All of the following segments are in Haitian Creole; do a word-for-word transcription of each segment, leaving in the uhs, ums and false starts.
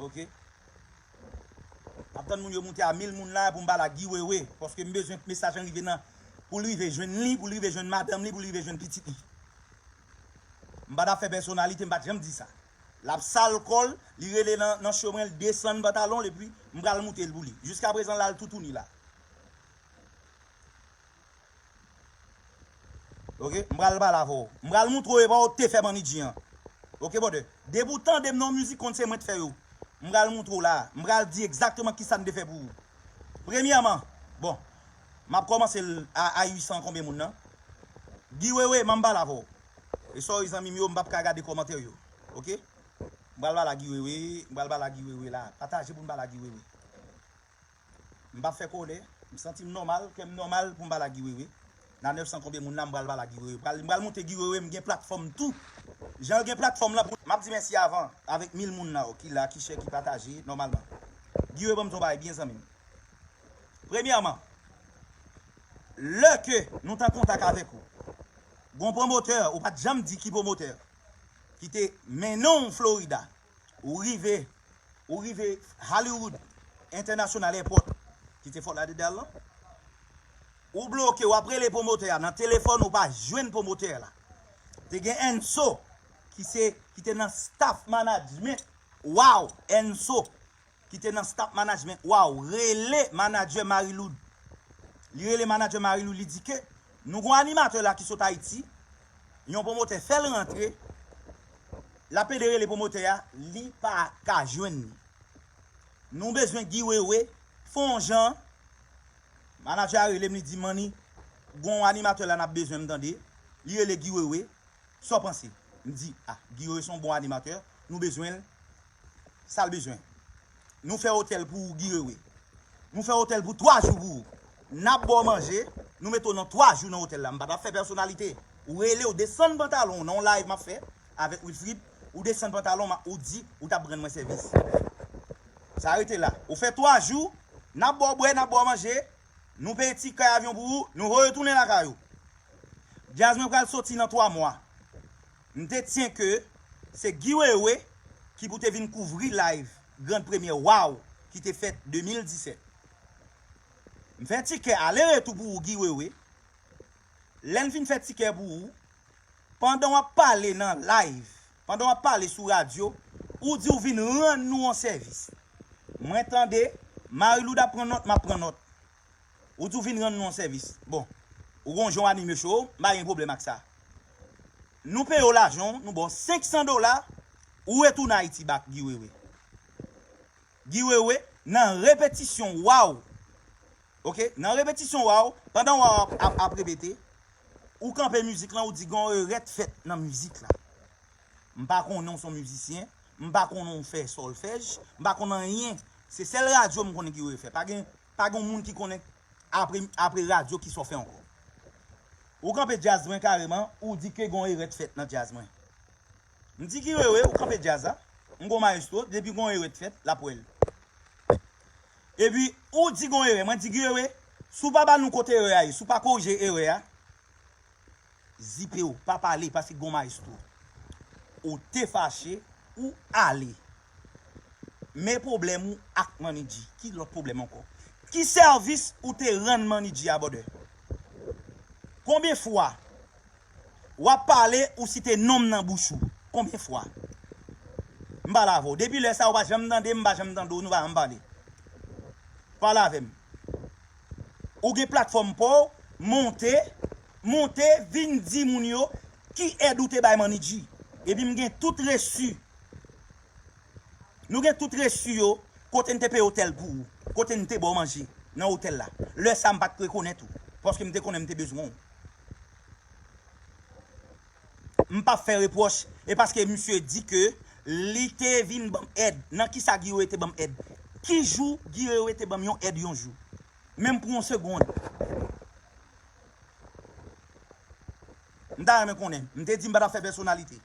Ok? M ap tann moun yo moute a mil moun la pou m pale ak Guy Wewe, paske m bezwen mesaj lan rive nan, pou l rive jwenn li, pou l rive jwenn madanm li, pou l rive jwenn pitit li. M pa t ap fè pèsonalite, m pa t janm di sa. L ap sal kò l, li rele nan, nan cho mwen, l desann pantalon l, epi m pral moute l pou li. Jiskaprezan, l al toutouni la. Ok, m pral pale avè w. M pral montre w epa w te fè Manidji an. Ok, brother. Depi w tande m nan yon mizik, konn se mwen t fè yo. M pral montre w la. M pral di egzakteman kisa n te fè pou ou. Premyèman, bon, m ap kòmanse l a, a uit san konbyen moun nan. Guy Wewe, m ap pale avè w. E sorry zanmi m yo, m p ap ka gade kòmantè yo. Ok? M pral pale a Guy Wewe, m pral pale a Guy Wewe la. Pataje pou n pale a Guy Wewe. M p ap fè kòlè, m santi m nòmal, kè m nòmal pou m pale a Guy Wewe. Nan nèf san konbyen moun la, m pral pale a Guy Wewe. Pral, m pral montre Guy Wewe, m gen platfòm tou. Jan l gen platfòm lan pou, m ap di mèsi avan, avèk mil moun la, ki la, ki share, ki pataje, nòmalman. Guy Wewe, ban m di w bagay byen zanmi m. Premyèman, lè ke nou t an kontak avèk ou, gon pwomotè, ou pa t janm di ki pwomotè, ki te mennen w Florida, ou rive, ou rive Hollywood International Airport, ki te Fort Lauderdale lan, ou bloke, w ap rele pwomotè a nan telefòn, ou pa jwenn pwomotè la. Te gen Enso, ki se, ki te nan staff management, wow, Enso, ki te nan staff management, wow, rele manager Marilou. Li rele manager Marilou, li di ke nou gon animatè la ki sot Ayiti, yon pwomotè fè l rantre, l ap ede rele pwomotè a, li pa ka jwenn li. Nou bezwen Guy Wewe, fè yon jan, manager a rele m, li di, Manny, gon animatè la n ap bezwen m tande, li rele Guy Wewe, sa w panse? M di, a, Guy Wewe se yon bon animatè, nou bezwen l, sa l bezwen. Nou fè otèl pou ou, Guy Wewe. Nou fè otèl pou twa jou pou ou. N ap ba w manje, nou mete w nan twa jou nan otèl la. M pa t ap fè pèsonalite. Ou rele, ou desann pantalon w nan yon live m ap fè avèk Wilfrid, ou desann pantalon w, ou di ou t ap rann mwen sèvis. Sa rete la. Ou fè twa jou, n ap ba w bwè, n ap ba w manje, nou peye tikè avyon pou ou, nou voye w tounen lakay ou. Djaz mwen pral soti nan twa mwa. M te tyen ke se Guy Wewe ki pou te vin kouvri live Grand Premyè Wow ki te fèt de mil disèt. M fè tikè ale retou pou ou, Guy Wewe. Lè n fin fè tikè pou ou, pandan w ap pale nan live, pandan w ap pale sou radyo, ou di w vin rann nou yon sèvis. Mwen tande, Marilou ap pran nòt, m ap pran nòt. Ou di w vin rann nou yon sèvis. Bon, ou gon jan w anime show, m pa gen pwoblèm ak sa. Nou peye w lajan w, nou ba w senk san dola, ou retounen Ayiti back, Guy Wewe. Guy Wewe, nan repetisyon Wow. Ok, nan repetisyon Wow, pandan Wow ap, ap, ap repete, ou kanpe mizik lan, ou di gon erè t fèt nan mizik la. M pa konnen w se yon mizisyen, m pa konnen w fè sòlfèj, m pa konnen anyen. Se sèl radyo m konnen Guy Wewe fè. Pa gen, pa gen moun ki konnen apre, apre radyo ki sa w fè ankò. Ou kanpe djaz mwen kareman, ou di ke gon erè t fèt nan djaz mwen. M di Guy Wewe, ou kanpe djaz la. M gon mayestwo, depi gon erè t fèt, l ap wè l. Epi, ou di gon erè, mwen di Guy Wewe, si w pa ba nou kote erè a ye, si w pa korije erè a, zipe w, pa pale, paske gon mayestwo. Ou te fache, ou ale. Men pwoblèm ou ak Manidji. Ki lòt pwoblèm ankò? Ki sèvis ou te rann Manidji a, brother? Konbyen fwa w ap pale, ou site non m nan bouch ou? Konbyen fwa? M pale avè w. Depi lè sa a, ou pa janm tande m, m pa janm tande w, nou pa janm pale. Pale avè m. Ou gen platfòm pa w, monte, monte, vin di moun yo ki èd ou te bay Manidji. Epi m gen tout resi. Nou gen tout resi yo, kote n te peye otèl pou ou, kote n te ba w manje nan otèl la. Lè sa a, m pa t rekonèt ou, paske m te konnen m te bezwen w. M p ap fè repwòch, e paske misye di ke li te vin ban m èd. Nan kisa Guy Wewe te ban m èd? Ki jou Guy Wewe te ban m yon èd yon jou? Menm pou yon segonn. M ta renmen konnen. M te di m pa t ap fè pèsonalite.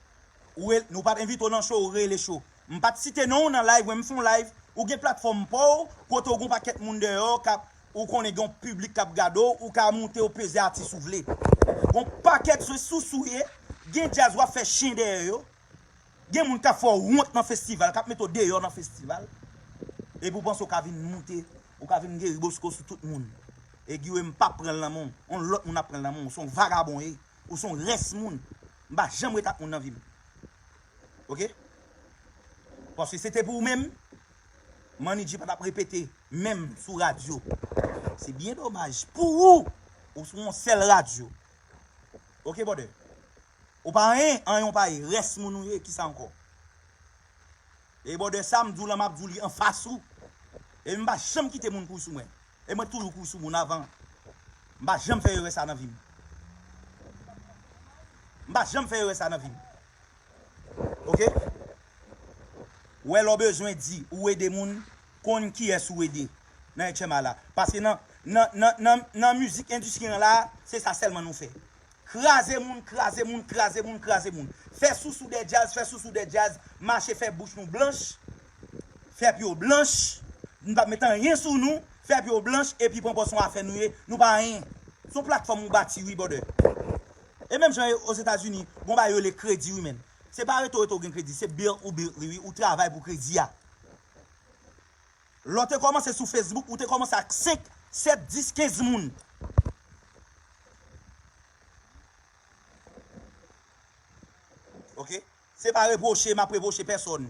Ou rele, nou pa t envite w nan show, ou rele show. M pa t site non w nan live, mwen m fè yon live. Ou gen platfòm pa w, kote w gen yon pakèt moun dèyè w k ap, ou konnen gen yon piblik k ap gade w, ou ka monte, ou peze atis ou vle. Gen yon pakèt sou, sou, sou ye, gen djaz w ap fè chen dèyè yo. Gen moun k ap fè w wont nan festival, k ap mete w deyò nan festival. Epi w panse w ka vin moute, ou ka vin geri Bosco sou tout moun. E Guy Wewe m p ap pran l nan men w, yon lòt moun ap pran l nan men w. Ou se yon vagabon w ye, ou se yon rès moun. M pa janm ret ak moun nan vi m. Oke? Paske se te pou ou menm, Manidji pa t ap repete menm sou radyo. Se byen domaj pou ou, ou sou yon sèl radyo. Oke, brother? Ou pa anyen, anyen ou pa ye. Rès moun ou ye, kisa ankò? E brother, sa m di w lan, m ap di w li anfas ou. E m pa janm kite moun kouri sou mwen. E mwen toujou kouri sou moun avan. M pa janm fè erè sa nan vi m. M pa janm fè erè sa nan vi m. Oke? Ou wè lè w bezwen di ou ede moun, konn kiyès ou ede nan H M I la. Paske nan, nan, nan, nan, nan mizik endistri an la, se sa sèlman nou fè. Kraze moun, kraze moun, kraze moun, kraze moun. Fè sousou dè djaz, fè sousou dè djaz, mache fè bouch nou blanch, fè pye w blanch, nou p ap met anyen sou nou, fè pye w blanch, epi pran pòz se yon afè nou ye, nou pa anyen. Se yon platfòm ou bati, wi, brother. E menm jan Ozetazini, gon bagay yo rele kredi, wi, menn. Se pa reto reto ou gen kredi, se build ou build li, wi, ou travay pou kredi a. Lè w te kòmanse sou Facebook, ou te kòmanse ak senk, sèt, dis, kenz moun. Oke? Se pa repwoche, m ap repwoche pèsòn.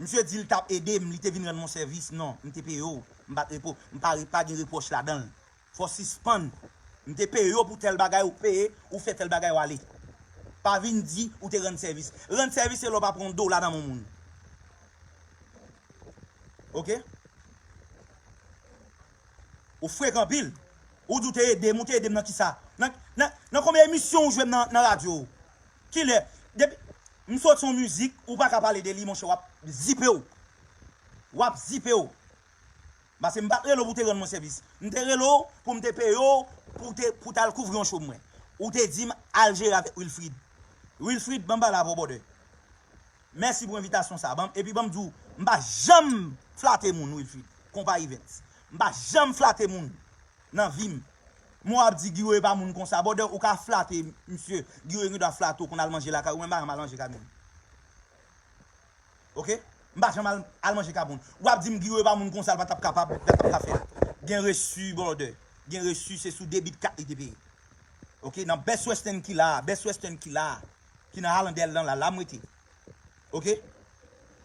Misye di l t ap ede m, li te vin rann mwen sèvis. Non, m te peye w. M pa t repwo-, m pa, pa gen repwòch ladan l. Fò w sispann. M te peye w pou tèl bagay, ou peye, ou fè tèl bagay, ou ale. Pa vin di ou te rann sèvis. Rann sèvis se lè w pa pran yon dola nan men yon moun. Oke? Ou frekan anpil. Ou di w te ede m, ou te ede m nan kisa? Nan, nan, nan konbyen emisyon ou jwe m nan, nan radyo? Kilè? Depi m soti yon mizik, ou pa ka pale de li, monchè, w ap zipe w. W ap zipe w. Paske m pa t rele w pou w te rann mwen sèvis. M te rele w pou m te peye w pou w te, pou w t al kouvri yon show mwen. Ou te di m al jere avèk Wilfrid. Wilfrid, ban m pale avè w, brother. Mèsi pou envitasyon sa. Ban m, epi ban m di w, m pa janm flate moun, Wilfrid. Konpa Events. M pa janm flate moun nan vi m. Men w ap di Guy Wewe pa moun konsa. Brother, ou ka flate misye. Guy Wewe gen dwa flate w konn al manje lakay ou, men m pa janm al manje kay moun. Oke? M pa janm al, al manje kay moun. W ap di m Guy Wewe pa moun konsa, l pa t ap kapab, l pa t ap ka fè l. Gen resi, brother. Gen resi, se sou debit kat li te peye. Oke? Nan Best Western ki la, Best Western ki la, ki nan Hallandale lan la, la m rete. Oke?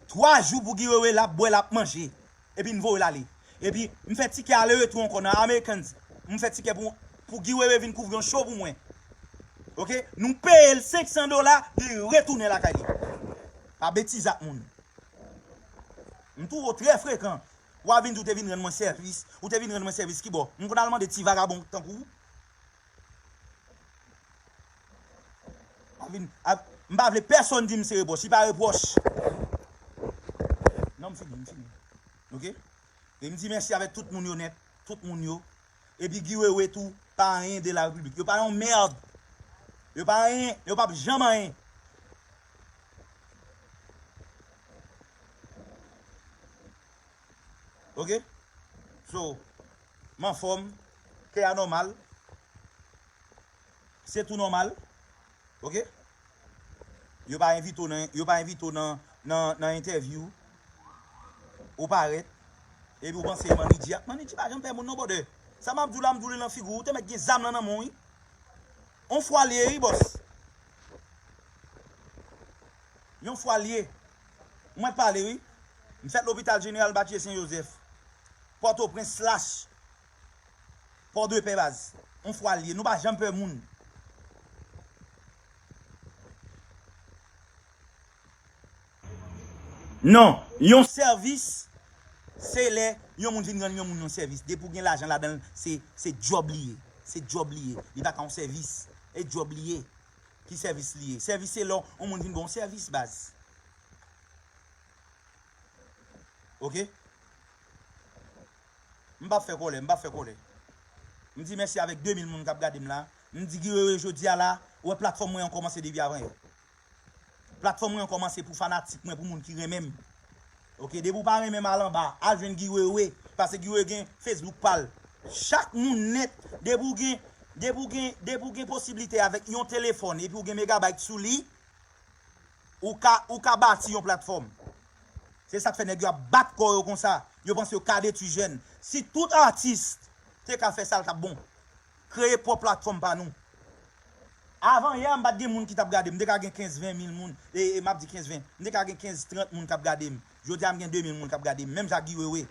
Twa jou pou Guy Wewe l ap bwè, l ap manje. Epi n voye l ale. Epi m fè tikè ale retou ankò nan Americans. M fè tikè pou, pou Guy Wewe vin kouvri yon show pou mwen. Oke? Nou peye l senk san dola, li retounen lakay li. Pa betize ak moun. M twouve w trè frekan. W a vin di w te vin rann mwen sèvis. Ou te vin rann mwen sèvis kibò? M konn al mande ti vagabon tankou ou? A vin, a, m pa vle pèsonn di m se repwòch. Li pa repwòch. Non, m fini, m fini. Oke? E m di mèsi avèk tout moun yo nèt, tout moun yo. Epi Guy Wewe tou, pa anyen de la repiblik. Yo pa yon mèd. Yo pa anyen, yo p ap janm anyen. Oke? So, m anfòm, kè a nòmal. Se tou nòmal. Oke? Yo pa envite w nan, yo pa envite w nan, nan, nan entèvyou. Ou parèt. Epi w panse Manidji a. Manidji pa janm pè moun non, brother. Sa m ap di w la, m di w li nan figi w. Ou te mèt gen zam nan nan men w, wi. On fwa l ye, wi, bòs. Yon fwa l ye. Mwen pale, wi. M fèt Lopital Jeneral Batye Sen Jozèf. Pòtoprens slash Pòdepè, baz. On fwa l ye. Nou pa janm pè moun. Non, yon sèvis, se lè yon moun vin rann yon moun yon sèvis. Depi w gen lajan ladan l, se, se djòb li ye. Se djòb li ye. Li pa ka yon sèvis. E djòb li ye. Ki sèvis li ye? Sèvis se lè yon moun vin ba w sèvis, baz. Oke? M p ap fè kòlè, m p ap fè kòlè. M di mèsi avèk de mil moun k ap gade m la. M di Guy Wewe jodi a la, ou wè platfòm mwen an kòmanse depi avan yè. Platfòm mwen an kòmanse pou fanatik mwen, pou moun ki renmen m. Oke, depi w pa renmen m, al anba, al jwenn Guy Wewe, paske Guy Wewe gen Facebook pa l. Chak moun nèt, depi w gen, depi w gen, depi w gen posiblite avèk yon telefòn, epi w gen megabayt sou li, Ou ka, ou ka bati yon platfòm. Se sa k fè nèg yo ap bat kò yo konsa. Yo panse yo ka detwi jèn. Si tout atis te ka fè sa, l t ap bon. Kreye pwòp platfòm pa nou. Avan yè, m pa t gen moun ki t ap gade m. M te ka gen kenz, ven mil moun. E, e m ap di kenz, ven. M te ka gen kenz, trant moun k ap gade m. Jodi a, m gen de mil moun k ap gade m. Menm jan ak Guy Wewe.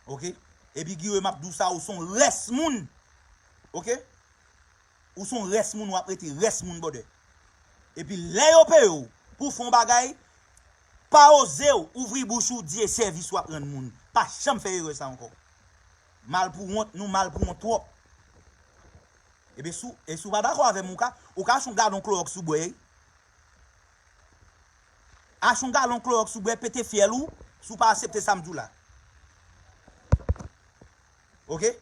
Oke? Epi Guy Wewe, m ap di w sa, ou se yon rès moun. Oke? Ou se yon rès moun, w ap rete rès moun, brother. Epi lè yo peye w pou w fè yon bagay, pa oze w ouvri bouch ou di e sèvis w ap rann moun. Pa janm fè erè sa ankò. Mal pou wont, nou mal pou wont twòp. Ebyen, si w, e si w pa dakò avè m, ou ka, ou ka achte yon galon klowòks ou bwè. Achte yon galon klowòks ou bwè, pete fyèl ou, si w pa aksepte sa m di w la. Oke?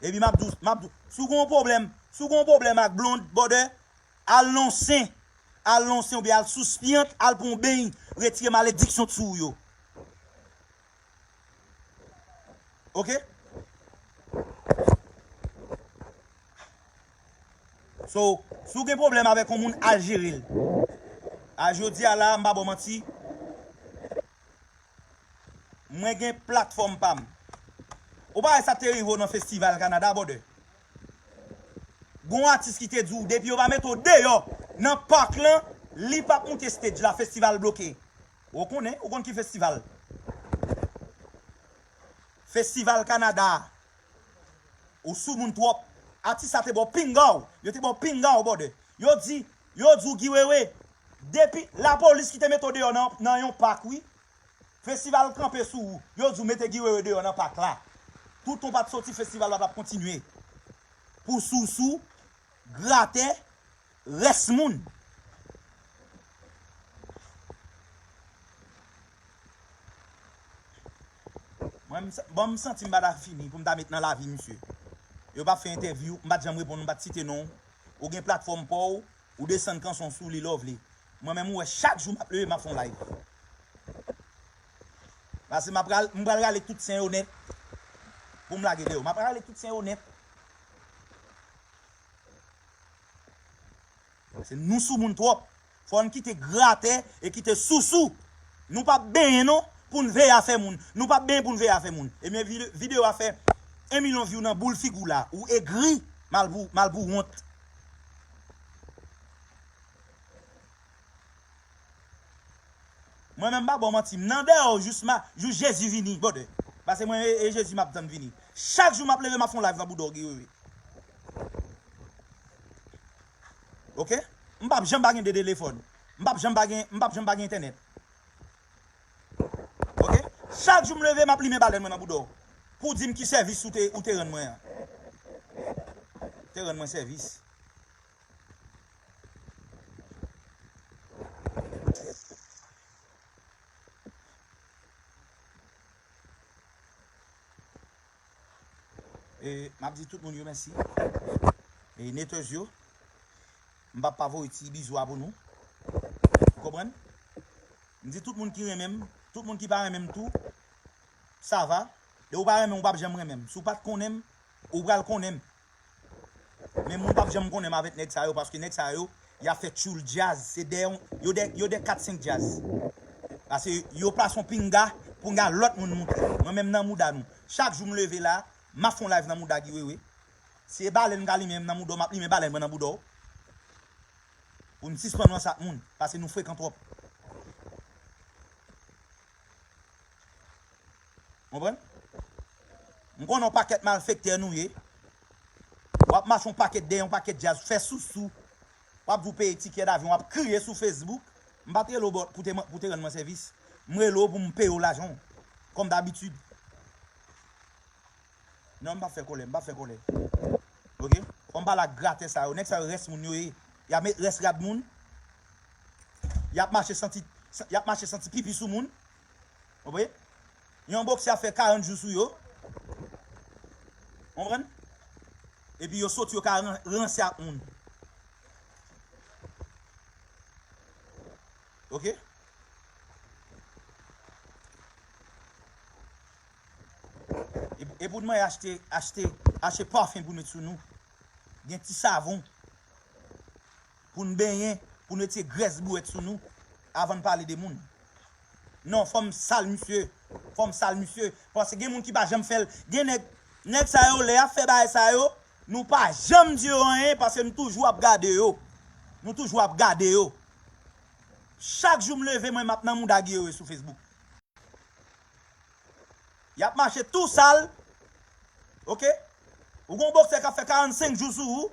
Epi m ap di w, m ap di w, si w gen yon pwoblèm, si w gen yon pwoblèm ak blond, brother, al lonsen, al lonsen oubyen al sous pyant, al pran yon beny, retire malediksyon sou ou yo. Oke? So, si w gen pwoblèm avèk yon moun, al jere l. A jodi a la, m pa ba w manti, mwen gen platfòm pa m. Ou pa wè sa te rive w nan festival Kanada, brother? Gon atis ki te di w, depi yo pa mete w deyò nan pak lan, li p ap moute stage la, festival bloke. Ou konnen, ou konn ki festival? Festival Kanada a. Ou soumoun twòp. Atis sa te ba w pinga w. Yo te ba w pinga w, brother. Yo di, yo di w Guy Wewe. Depi lapolis ki te mete w deyò nan, nan yon pak, wi. Festival kanpe sou ou. Yo di w mete Guy Wewe deyò nan pak la. Toutan w pa t soti, festival la t ap kontinye. Pou sousou, gratè, rès moun. Mwen, m sa-, bon, m santi m pa ta fini pou m ta met nan lavi misye. Yo pa fè entèvyou, m pa t janm reponn, m pa t site non w. Ou gen platfòm pa w, ou desann kanson sou li lè w vle. Mwen menm, ou wè, chak jou m ap leve, m ap fè yon live. Paske m ap ral-, m pral rale tout sen yo nèt pou m lage deyò. M ap rale tout sen yo nèt. Se nou soumoun twòp. Fò n kite gratè e kite sousou. Nou p ap benyen non pou n veye afè moun. Nou p ap benyen pou n veye afè moun. Ebyen, vide-, videyo a fè en milyon view nan boul figi w la. Ou egri, mal pou, mal pou wont. Mwen menm, m pa ba w manti, m nan dèyè w jis ma-, jis Jezi vini, brother. Paske mwen e, e Jezi m ap tann vini. Chak jou m ap leve, m ap fè yon live nan bouda w, Guy Wewe. Oke? M p ap janm pa gen de telefòn. M p ap janm pa gen, m p ap janm pa gen entènèt. Oke? Chak jou m leve, m ap limen balèn mwen nan bouda w. Pou w di m ki sèvis ou te, ou te rann mwen an. Te rann mwen sèvis. E, m ap di tout moun yo mèsi. E, netèz yo, m p ap pa voye ti bizou a pou nou. Ou konprann? M di tout moun ki renmen m, tout moun ki pa renmen m tou, sa va. Lè ou pa renmen m, ou p ap janm renmen m. Si w pa t konnen m, ou pral konnen m. Men moun p ap janm konnen m avèk nèg sa yo, paske nèg sa yo, y ap fè tchoul djaz. Se de, yo de, yo de kat senk djaz. Paske yo pase yon pinga pou n gade lòt moun moute. Mwen menm nan mouda nou. Chak jou m leve la, m ap fè yon live nan mouda Guy Wewe. Se balèn m ka limen nan mouda w, m ap limen balèn mwen nan mouda w. Pou n sispann ranse ak moun, paske nou frekan twòp. Konprann? M konnen yon pakèt malfektè nou ye. W ap mache yon pakèt dèyè yon pakèt djaz, fè sousou. W ap di w peye tikèt avyon, w ap kriye sou Facebook. M pa t rele w bò-, pou te, pou te rann mwen sèvis. M rele w pou m peye w lajan w. Kòm dabitid. Non, m p ap fè kòlè, m p ap fè kòlè. Oke? Fò m pale ak gratè sa yo. Nèg sa yo rès moun yo ye. Y ap met rès rad moun. Y ap mache santi, y ap mache santi pipi sou moun. Konprann? Yon bòksè ap fè karant jou sou yo. Konprann? Epi yo soti, yo ka ran-, ranse ak moun. Oke? E, e pou nou achte, achte, achte pafen pou nou sou nou. Gen ti savon. pou n benyen, pou n retire grès bouwèt sou nou, avan n pale de moun. Non, fò m sal misye. Fò m sal misye. Paske gen moun ki pa janm fè l. Gen nèg, nèg sa yo, lè y ap fè bagay sa yo, nou pa janm di yo anyen, paske nou toujou ap gade yo. Nou toujou ap gade yo. Chak jou m leve, mwen m ap nan mouda Guy Wewe sou Facebook. Y ap mache tou sal. Oke? Ou gon boksè k ap fè karannsenk jou sou ou.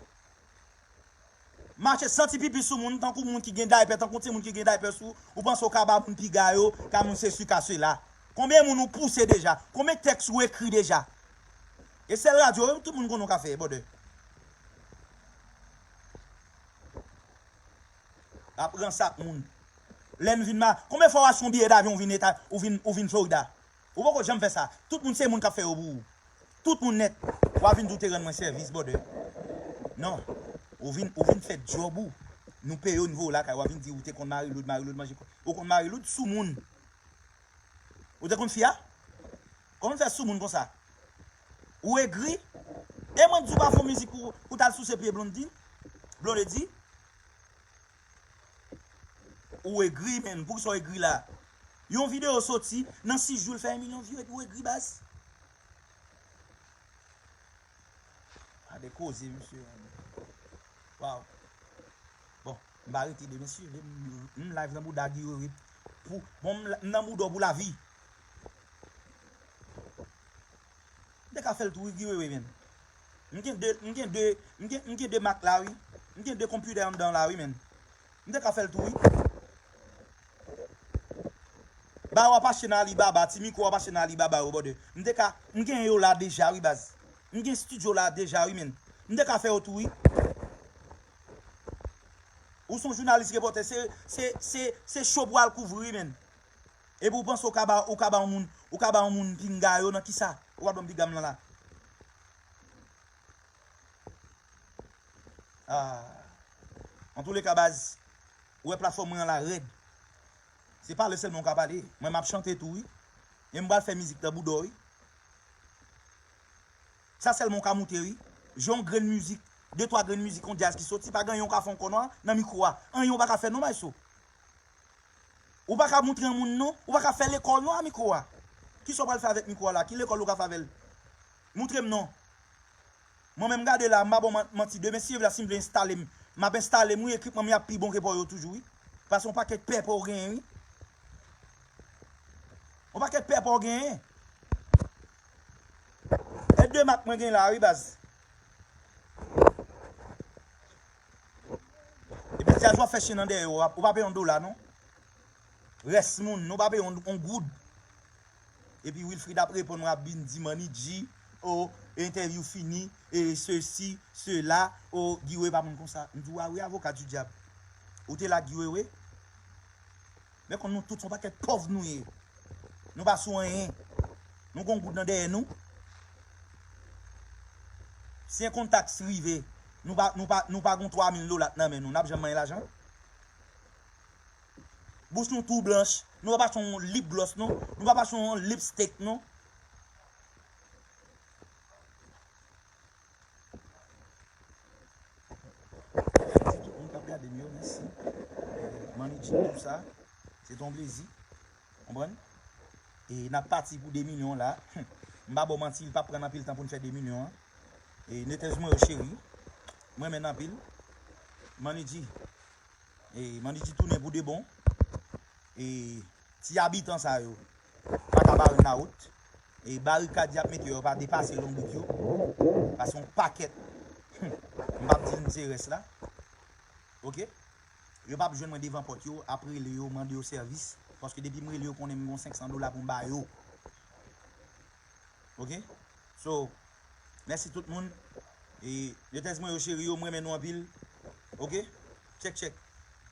Mache santi pipi sou moun, tankou moun ki gen daypè, tankou timoun ki gen daypè sou, ou panse w ka ba moun piga yo, ka moun sesi ka sela. Konbyen moun ou pouse deja? Konbyen tèks ou ekri deja? E sèl radyo, tout moun konnen w ka fè, bòdè. Ap ransak moun. Lè n vin ma, konbyen fwa w achte yon biyè davyon ou vin eta, ou vin, ou vin Florida? Ou poko janm fè sa. Tout moun se moun k ap fè yo pou ou. Tout moun nèt. W a vin di w te rann mwen sèvis, bòdè. Non. Ou vin, ou vin fè djòb ou. Nou peye w, n voye w lakay. W a vin di ou te konn Marie Lourdes, Marie Lourdes manje kò. Ou konn Marie Lourdes sou moun. Ou te konn fi a? Kòman w fè sou moun konsa? Ou egri? E mwen di w pa fè mizik pou, pou w t al souse pye Blondedy? Blondedy? Ou egri, menn. Poukisa w egri la? Yon videyo soti, nan sis jou l fè yon milyon view epi w egri, baz. Gade koze, mesye. Waw. Bon, m pa rete de, mesye. M, m live nan bouda Guy Wewe. Pou, bon, m, m nan bouda w pou lavi. M te ka fè l tou wi, Guy Wewe, menn. M gen de, m gen de, m gen, m gen de Mac la, wi. M gen de konpitè anndan la, wi, menn. M te ka fè l tou, wi. Ba w ap achte nan Alibaba, ti mikwo w ap achte nan Alibaba yo, bòdè. M te ka, m gen yo la deja, wi, baz. M gen estidyo la deja, wi, menn. M te ka fè yo tou, wi. Ou se yon jounalis repòtè, se, se, se, se cho pou w al kouvri, wi, menn. Epi ou panse ou ka ba, ou ka ba yon moun, ou ka ba yon moun pinga yo nan kisa? Ou pa ban m piga m lan la. Ah. Antouleka, baz, ou wè platfòm mwen an la rèd. Se pale sèlman ou ka pale. Mwen m ap chante tou, wi. E m pral fè mizik nan bouda w, wi. Sa sèlman ou ka moute, wi. Jwe yon grenn mizik, de twa grenn mizik, yon djaz ki soti, pa gen anyen ou ka fè ankò non, nan mikwo a. Anyen ou pa ka fè non, maestro. Ou pa ka moutre yon moun non, ou pa ka fè lekòl non a mikwo a. Kisa w pral fè avèk mikwo a la? Ki lekòl ou ka fè avè l? Moutre m non. Mwen menm gade la, m pa ba w man-, manti, demen si Dye vle, si m vle enstale m, m ap enstale m, wi, ekipman m yo ap pi bon ke pa w yo toujou, wi. Paske yon pakèt pèpè w genyen, wi. Yon pakèt pèpè w genyen. E de Mac mwen gen la, wi, baz. Epi dyaz w ap fè chen nan dèyè w, ou pa peye yon dola, non. Rès moun, nou pa peye yon, yon goud. Epi Wilfrid ap reponn, w ap vin di Manny G, o, entèvyou fini, e sesi, sela, o, Guy Wewe pa moun konsa. M di w, a wi, avoka di dyab. Ou te la, Guy Wewe? Men konn nou tout se yon pakèt pòv nou ye. Nou pa sou anyen. Nou gon goud nan dèyè nou. Si enkon taks rive, nou pa, nou pa, nou pa gon twa mil dola nan men nou, n ap janm manyen lajan? Bouch nou tou blanch, nou pa pa achte yon lip glòs non, nou pa pa achte yon lipstick non. Mèsi tout moun k ap gade m yo, mèsi. Manny G tou sa, se te yon plezi. Konprann? E n ap pati pou de milyon la. M pa ba w manti, li p ap pran anpil tan pou n fè de milyon an. E netèz mwen yo cheri, m renmen n anpil. Manny G, e Manny G tounen pou de bon. E ti abitan sa yo pa ka bare n lawout. E barikad y ap mete yo pa depase lonbrik yo. Paske yon pakèt, m p ap di n se rès la. Oke? Yo p ap jwenn mwen devan pòt yo, ap rele yo, mande yo sèvis. Paske depi m rele yo, konnen m gon senk san dola pou m ba yo. Oke? So, mèsi tout moun. E, netèz mwen yo cheri yo, m renmen nou anpil. Oke? Tchèk, tchèk.